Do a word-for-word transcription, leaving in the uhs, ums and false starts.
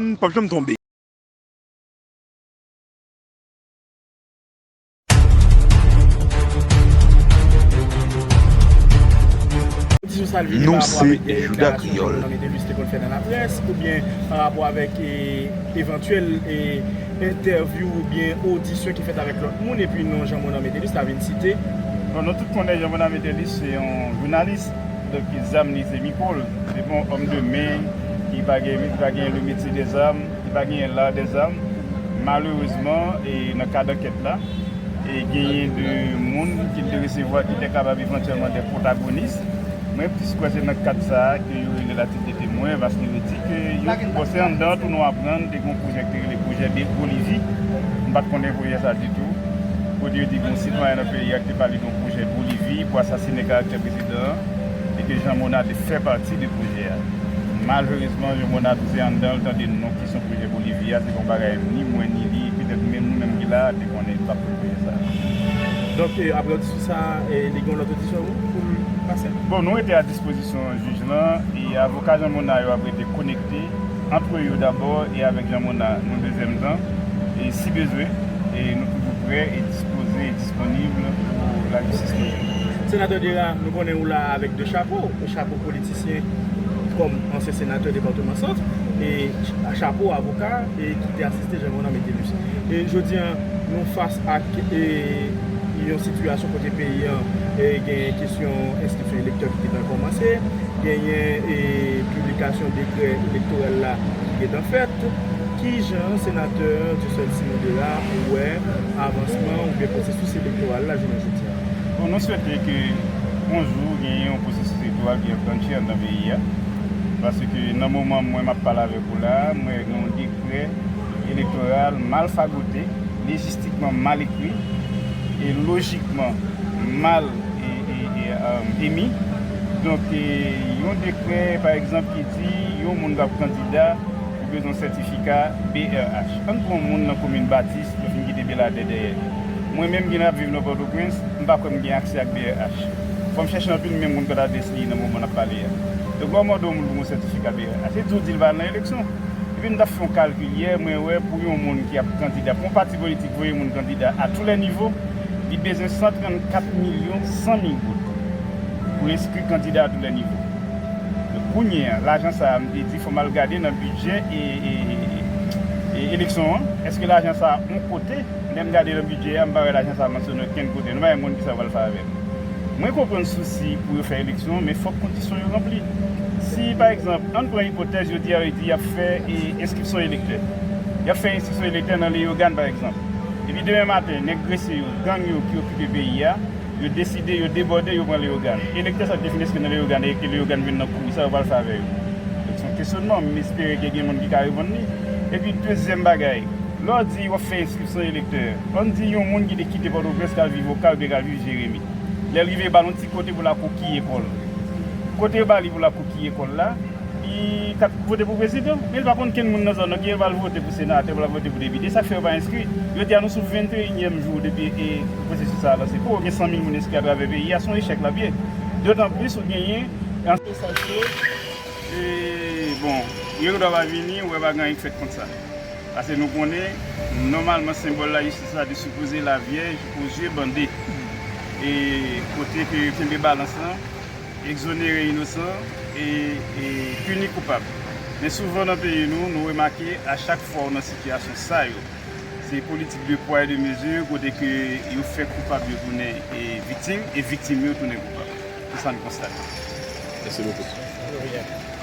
N p ap janm tonbe. Nou se Jouda Kreyòl. Nan Metelus te konn fè nan laprès, oubyen pa rapò avèk, e, evantyèl, e, entèvyou oubyen odisyon ki fèt avèk lòt moun, epi non Jean Monan Metelus ta vin site. Bon, nou tout konnen Jean Monan Metelus se yon jounalis, donk zam li se mikwo l. Se pa yon òm de men, li pa gen, li pa gen le métier des armes, li pa gen l'art des armes. Malerezman, e nan kad ankèt la, e genyen de moun ki te resevwa, ki te kapab evantyèlman de pwotagonis. Mwen plis kwè se nan kad sa a ke yo rele l a tit de temwen, paske yo di ke yo, bon, se anndan tou nou aprann, te gen yon pwojè ki te rele pwojè Be-, Bolivi. M pa t konnen pwojè sa ditou. Kote yo di gen yon sitwayen nan peyi a ki te pale de yon pwojè Bolivi pou asasinen karaktè prezidan an, e ke Jean Monan te fè pati de pwojè a. Malerezman, Jean Monan tou se anndan l tande non ki se yon pwojè Bolivi a, se pa yon bagay ni mwen ni li, petèt menm nou menm ki la a te konnen n t ap fè pwojè sa a. Donk, e, apre odisyon sa a, e, li gen yon lòt odisyon pou l pase? Bon, nou rete a dispozisyon jij lan, e avoka Jean Monan yo ap rete konekte antre yo dabò e avèk Jean Monan yon dezyèm tan, e si bezwen, e nou toujou prè e dispoze e disponib pou lajistis peyi nou. Senatè Dera, nou konnen ou la avèk de chapo, chapo politisyen kòm ansyen senatè depatman Sant, e ch-, chapo avoka, e ki te asiste Jean Monan Metelus. E jodi a, nou fas ak, e, yon sitiyasyon kote peyi an, e, gen kesyon enskripsyon elektè ki gentan kòmanse, genyen, e, piblikasyon dekrè elektoral la ki gentan fèt. Kijan senatè Dieuseul Simon Dera wè avansman oubyen pwosesis elektoral la jounen jodi a? Bon, nou swete ke yon jou genyen yon pwosesis elektoral ki enklenche anndan peyi a. Paske nan moman mwen m ap pale avèk ou la, mwen gen yon dekrè elektoral mal fagote, lejistikman mal ekri, e lojikman mal, e, e, e, um, emi. Donk, e, yon dekrè, pa egzanp, ki di yon moun k ap kandida, ou bezwen sètifika B R H. Ann pran yon moun nan komin Batis, yo fin kite Beladè dèyè. Mwen menm ki ap viv nan Pòtoprens, m pa kwè m gen aksè ak B R H. Fò m chèche anpil men moun kot adrès li nan moman n ap pale a. Donk, lè w mande yon moun pou yon sètifika B R H, e di w di l pa al nan eleksyon. Epi m t ap fè yon kalkil yè, mwen wè pou yon moun ki ap kandida, pou yon pati politik voye moun kandida à tous les niveaux, li bezwen san trannkat milyon san mil goud pou enskri kandida à tous les niveaux. Kounye a, lajan sa a, m te di, fò m al gade nan bidjè e, e, e, e eleksyon an. Èske lajan sa a yon kote? Lè m gade nan bidjè a, m pa wè lajan sa a mansyone okenn kote. Nou pa gen moun ki sa pral fè avè l. Mwen konprann sousi pou yo fè eleksyon, men fòk kondisyon yo ranpli. Si, pa egzanp, ann pran ipotèz, jodi a, yo di y ap fè, e, enskripsyon elektè. Y ap fè enskripsyon elektè nan Leyogàn, pa egzanp. Epi demen maten, nèg grese yo, gang yo ki okipe peyi a, yo deside, yo debòde, yo pran Leyogàn. Elektè sa ki te fin enskri nan Leyogàn, e ke Leyogàn vin nan kouri, sa yo pral fè avè yo? Donk, se yon kesyonman, m espere ke gen moun ki ka reponn li. Epi, dezyèm bagay, lè w di w ap fè enskripsyon elektè, ann di yon moun ki te kite Pòtoprens, k al viv Okay oubyen k al viv Jeremi. Lè l rive, yo ba l yon ti kote pou l akokiye kò l. Kote yo ba li pou l akokiye kò l la, li t ap vote pou prezidan, men li pa konn kenn moun nan zòn nan, kiyès l pral vote pou senatè, pou l ap vote pou depite, sa k fè yo pa enskri. Jodi a, nou sou venteyinyèm jou depi, e, pwosesis sa a lanse. Pou gen san mil moun enskri atravè peyi a, se yon echèk l ap ye. Dotanplis ou genyen ansyen sa yo, e, bon, yo dwa pa vini, ou wè pa gen anyen k fèt kont sa. Paske nou konnen, nòmalman, senbòl lajistis la te sipoze la vyèj aux yeux bandés. E kote ke yo kenbe balans lan, egzonere inosan e, e pini koupab. Men souvan nan peyi nou, nou remake a chak fwa w nan sitiyasyon sa yo, se politik de pwa e de mezi kote ke yo fè koupab yo tounen, e, viktim, e viktim yo tounen koupab. Se sa n konstate. Mèsi bokou.